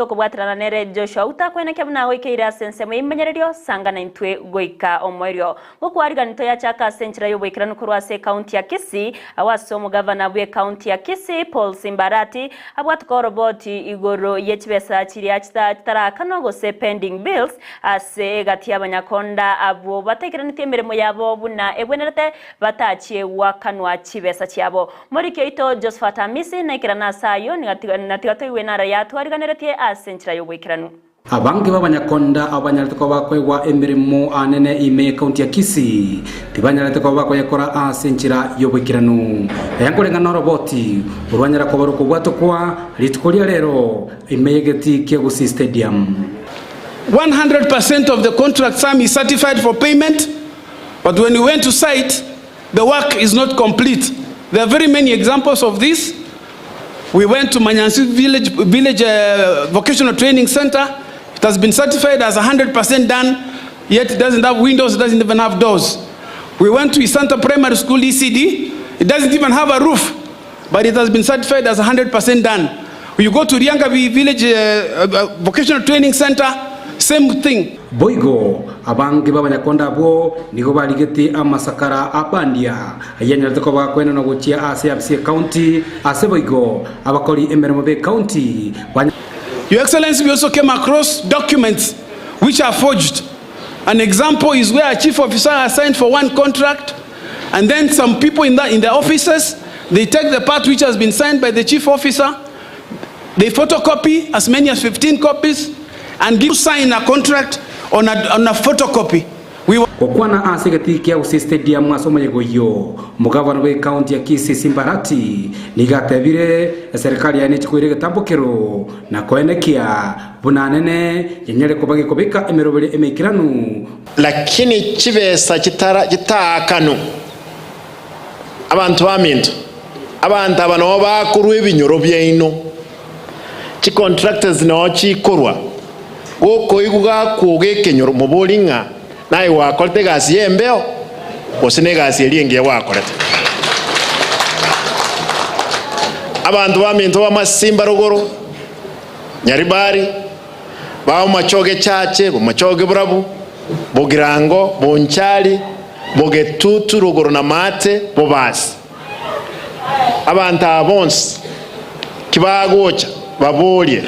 Tokobwaterana nere Joshua otakwenekia buna agoikeire ase ensemo y'ebimanyererio, sanga naintwe goika omoerio. Gokwarigani toyachaka ase enchera y'oboikeranu korwa ase ekaunti ya Kisii, agwo ase omogavana bw'ekaunti ya Kisii, Paul Simba Arati, abwatuka oroboti igoro ye chibesa chiria chitarakanwa gose pending bills ase egati y'abanyakonda abwo bataikeranetie emeremo yabo buna ebwenerete batachie goakanwa chibesa chiabo. Moriki oito Josephat Amisi naikerane ase ayio, na tiga toigwe nara yatwariganeretie ase enchera y'oboikeranu. Abange b'abanyakonda abo banyarete koba bakoegwa emeremo anene ime y'ekaunti ya Kisii tibanyarete koba bakoyekora ase enchera y'oboikeranu. Aya nkoreng'ana noroboti orwanyara koba rokobwatokwa rituko ria rero ime y'egetii kia Gusii Stadium. 100% of the contract sum is certified for payment, but when we went to site, the work is not complete. There are very many examples of this. We went to Manyansi Village, Village uh, Vocational Training Center. It has been certified as 100% done, yet it doesn't have windows, it doesn't even have doors. We went to Isanta Primary School ECD. It doesn't even have a roof, but it has been certified as 100% done. You go to Riangabi Village uh, uh, Vocational Training Center, same thing. Boigo abange b'abanyakonda abwo nigo barigetie amasakara a bandia, ayanyarete koba gakoenanwa gochia ase afisi y'ecounty, ase boigo abakori emeremo b'ecounty banya. Your Excellency, we also came across documents which are forged. An example is where a chief officer has signed for one contract and then some people in, the, in their offices, they take the part which has been signed by the chief officer, they photocopy as many as 15 copies and give sign a contract on a, on a photocopy. We Gokwana ase egetii kia Gusii Stadium ase omoyega oyio, omogavana bw'ekaunti ya Kisii Simba Arati nigo atebire eserikari yaye nechikwire egetambokero na koenekia buna anene yenyare koba gekobeka emeroberi emeikeranu. Lakini chibesa chitara chitaakanu abanto baminto, abanto aba noo bakorwa ebinyoro biaino, chicontractors noo chikorwa, gokoigwa gakwoga ekenyoro mobori ng'a naye gwakorete egasi ya embeo gose na egasi eria engiya gwakorete. Abanto baminto b'amasimba rogoro, Nyaribari, Baomachoge Chache, Bomachoge Borabu, Bogirango, Bonchari, Bogetutu rogoro na maate, Bobasi. Abanto aba bonsi kibagocha baborie,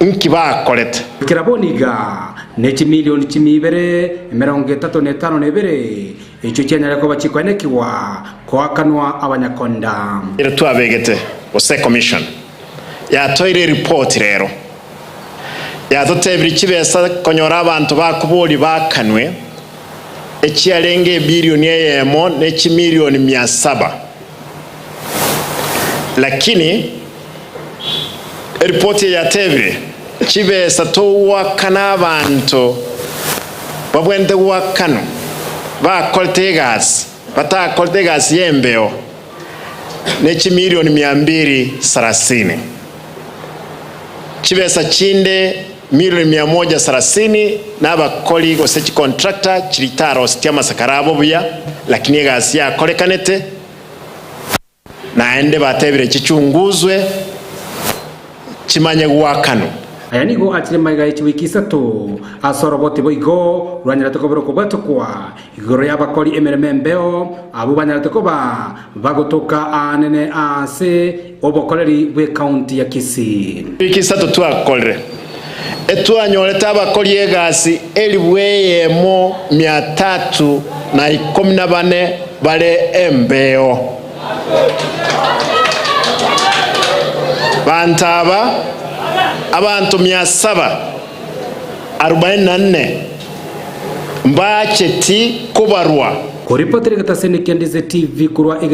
Inki bakorete? Goikera bono iga ne chimilioni chimia ibere, emerongo etato na etano na ebere, echio chianyare koba chikoenekigwa koakanwa abanyakonda. Ere twabegete gose commission yatoeire eripoti rero, yatotebirie chibesa konyora abanto bakoboria baakanwe, echiarenge ebilioni eyemo ne chimilioni mia saba. Lakini eripoti eye yatebire, chibesa togoakana abanto babwenerete goakanwa bakorete egasi, batakorete egasi y'embeo, ne chimilioni mia mbili sarasini. Chibesa chinde milioni mia moja sarasini nabakori gose chicontractor chiritaroseti amasakara abo buya, lakini egasi yakorekanete, naende batebire chichunguzwe chimanye goakanwa. Aya nigo achire magega ye chiwiki isato ase oroboti boigo rwanyarete koba rokobwatokwa igoro y'abakori emeremo embeo abwo banyarete koba bagotoka aanene ase obokoreri bw'ecounty ya Kisii. Chiwiki isato twakorire, etwanyorete abakori egasi elifu eyemo mia tatu na ikomi na bane bare embeo. Banto aba, abanto mia saba arubaini na nne, mbacheti kobarwa. Koripotera egetaseni kia Ndize TV korwa egetii.